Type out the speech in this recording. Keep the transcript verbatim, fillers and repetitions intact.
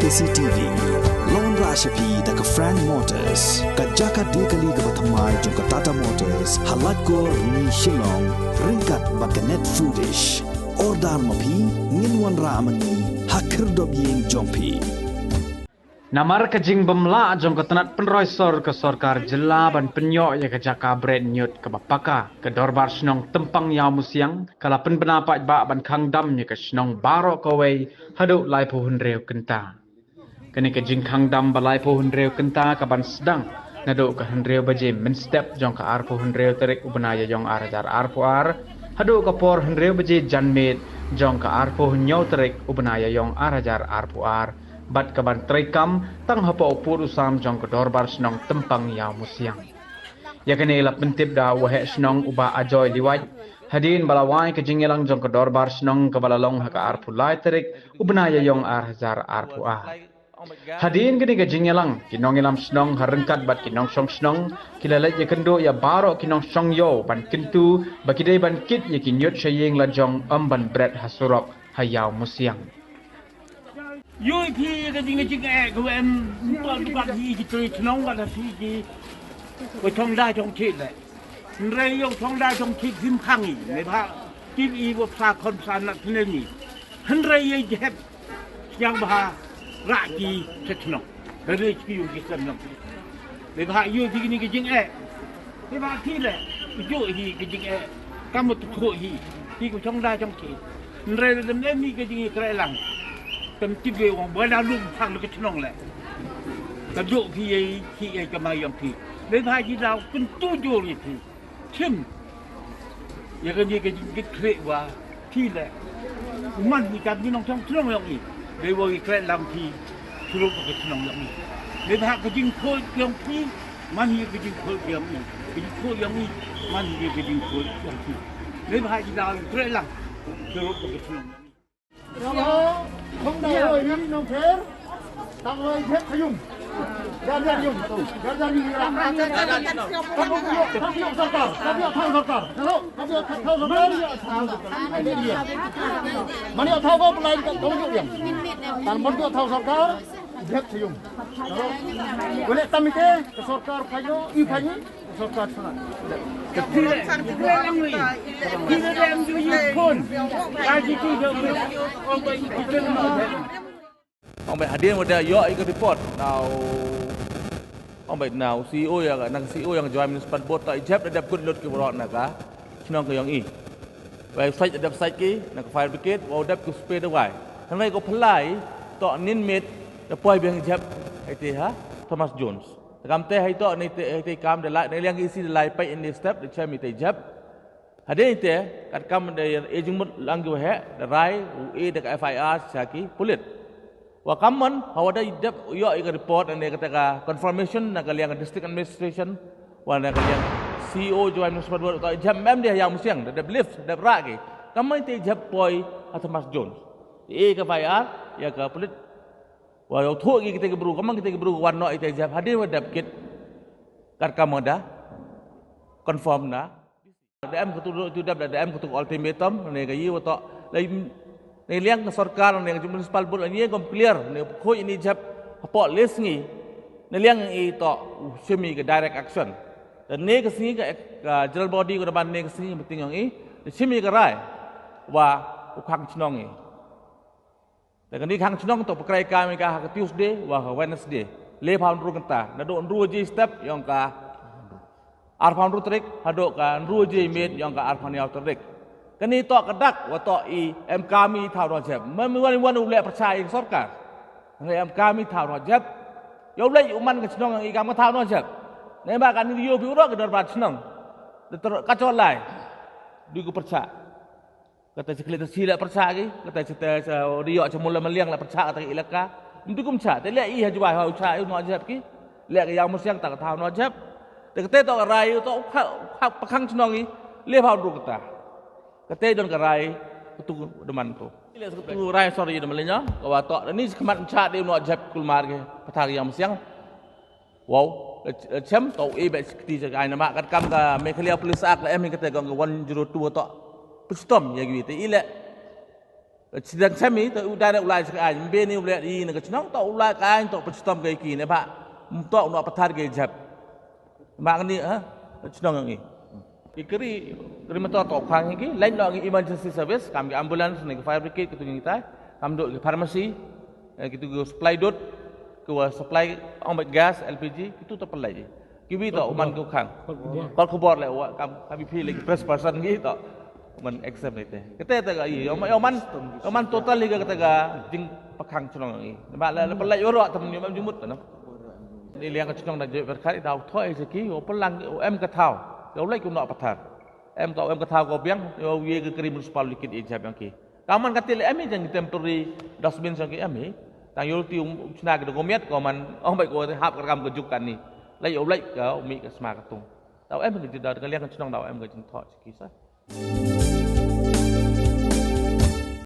C T V. Long ra sha phi da ka Frank Motors, ka jaka de kali kaba thymmai jong ka Tata Motors, ha Laitkor ni Shillong, ryngkat bad ka Net Foodish. Order ma phi, ngin wanrah ma ngi ha khyrdop ïing jong phi. Namar ka jingbymlah jong ka tnat pynroi sor ka sorkar jylla ban pynïoh ïa ka jaka bret ñiut kaba paka, ka Dorbar Shnong Tympang Ïawmusiang ka la pynbna paidbah ban khang dam ïa ka shnong baroh kawei haduh laiphew hynriew kynta. Kane ka jingkhang dam ba laiphew hynriew kynta ka ban sdang naduh ka hynriew baje mynstep jong ka arphew hynriew tarik u bnai Ïaïong ar hajar arphew ar, haduh ka por hynriew baje janmiet jong ka arphew hynñiew tarik u bnai Ïaïong ar hajar arphew ar, bad ka ban treikam tang hapoh u pud u sam jong ka Dorbar Shnong Tympang Ïawmusiang. Ïa kane la pyntip da u Waheh Shnong u Bah Ajoy Liwat, hadien ba la wai ka jingïalang jong ka Dorbar Shnong kaba la long ha ka arphew lai tarik u bnai Ïaïong ar hajar arphew ar. Hadien kane ka jingïalang, ki nongïalam shnong ha ryngkat bad ki nongshong shnong ki la leit ïakynduh ïa baroh ki nongshong ïew ban kyntu ba ki dei ban kit ïa ki ñiut sha ïing la jong, ym ban bret ha surok ha Ïawmusiang. Ïoh phi ka jing ka jingeh ka wen, ym pat dukan hi ki trei chnong, wat ha phi ki wa chong da chong chit le. Hynrei ïoh chong da chong chit phim khang i, ne bha tip i wa psa khon psa nat ne ni. Hynrei ïa jehep sñiang bha ra ki chet chnong. Hynrei ki ïoh ki chet chnong. Ne bha ïoh phi ki ni ki jingeh. Ne bha phi le, ïoh hi ki jingeh. Kam tu kho hi. Phi ko chong da chong chit. Hynrei lada ym em ïa ka jingïakren lang, kam tip ïa u ong ba da lum phang da ka chnong le. Ka duh phi ïa i, phi ïa ka mai ïong phi. Lei bha ji daw kyntu jur ïa phi. Chim. Ïa ka ni ka jingkit khreh wa phi le. Man hi kam ni nongchong chnong ïong i. Lei wa ïakren lang phi. Shurup ka chnong ïong i. Lei bha ka jingkhoit ïong phi. Man hi ka jingkhoit ïong i. Ka jingkhoit ïong i. Man hi ka jingkhoit ïong phi. Lei bha ji daw ïakren lang. Shurup ka chnong ïong i. Sorkar phaïo, i phaïo. Ong bai hadien wa da ïoh ïa ka report na u, ong bai na u C E O ïa ka, na ka C E O ïa ka Jowai Municipal Board, ta i jep da dep kut lut ki baroh na ka chnong ka ïong i. Wei sait da dep sait ki na ka fire brigade, wa u dep ki spray dawai. Hynrei ko phlai to nin miet da poi biang i jep, ai te ha Thomas Jones. Te kam te hai to ni te, hai te kam da lai, ni liang isi da lai peit ni step da chem i te jep. Hadien ite, kat kam da e jingmut lang ki waheh, da rai u e da ka F I R sha ki pulit. Wa kam man, hawa da dep ïoh ïa ka report ne kata ka confirmation na ka liang district administration, wa na ka liang C E O Jowai Municipal Board, ka jep mem dia Ïawmusiang, da dep lift, da dep rah ki. Kam man ite jep poi ha Thomas Jones. E ka F I R ïa ka pulit. Wa ïoh thuh ki kite ki bru, kam man kite ki bru wan noh ite jep, hadien wa dep kit. Kat kam da confirm na. Da em katu tu dep, da em katu ultimatum ne ka yi wa to. Lai ne liang ka sorkar ne ka municipal board ne kom clear ne khoi ni jep hapoh list ngi. Ne liang i to shim i ka direct action. Da ne ka sngi ka, ka general body ko da ban ne ka sngi meeting i. Shim i ka rai wa u khang chnong i. Te kani khang chnong to pynkreh kam ïa ka ha ka Tuesday wa ka Wednesday. Le phaw hynriew kynta. Naduh hynriew baje step ïong ka arphaw hynriew tarik, haduh ka hynriew baje miet ïong ka arphaw hynñiew tarik. Kani to ka dak wa to i em kam i thaw noh jep. Mem wan wan u leh pyrchah i sorkar. Ngi em kam i thaw noh jep. Ïoh leh u man ka chnong i kam ka thaw noh jep. Ne ba kani ïoh bi u rok ki dorbar chnong. Da ter ka cholai. Di ku pyrchah. Kata chi klik chi la pyrchah ki, kata chi te sa di ïoh cha mula maliang la pyrchah kata ki elaka. Mtu kum cha, te le i ha Jowai ha u cha i u noh jep ki. Le ka Ïawmusiang ta ka thaw noh jep. Te kata to ka rai to kha, kha pakhang chnong i, le phaw hynriew kynta. Kata don ka rai, katu da man tu. Le katu rai sorry da maliang, ka wa to, ni khmat cha de u noh jep kulmar ki, pathar Ïawmusiang. Wow, eh, eh, chem to e ba kti ja ai nama kat kam ka Meghalaya Police Act la em kata ka one zero two to. Pistom ya gi te ile. Sdang sami to u dai u lai skai ai mbe ni u lai i na ka chnong to u lai kai to pachtom kai ki ne ba. Mto u no pathar kai jap. Ma ni ha chnong ngi. Ki kri kri motor to khang ngi lain no ngi emergency service kam ki ambulance ne ki fire brigade kitu ngi tai. Kam dot ki pharmacy kitu ki supply dot ki wa supply ong gas L P G kitu to pelai. Ki wi to uman ku khang. Kol khubor le wa kam kam phi le press person ngi to. Uman exam ni te. Kete te ga i oman oman total hi ga kete ga jing pakhang chnong ngi. Ba le pelai oro tam ni mam jumut no. Ni liang ka chnong da je berkhat da thoi se ki o pelang o em ka thau. Yo lai ku no pathar. Em ka em ka thau ko biang yo ye ka kri municipal likit i jab yang ki. Ka man ka til em hi jang temporary dustbin sang ki em hi. Tang yo ti um chna ki dogomiat ko man ong bai ko hap ka kam ka juk kan ni. Lai yo lai ka umi ka sma ka tung. Tau em ka jida ka liang ka chnong tau em ka jing tho ki sa.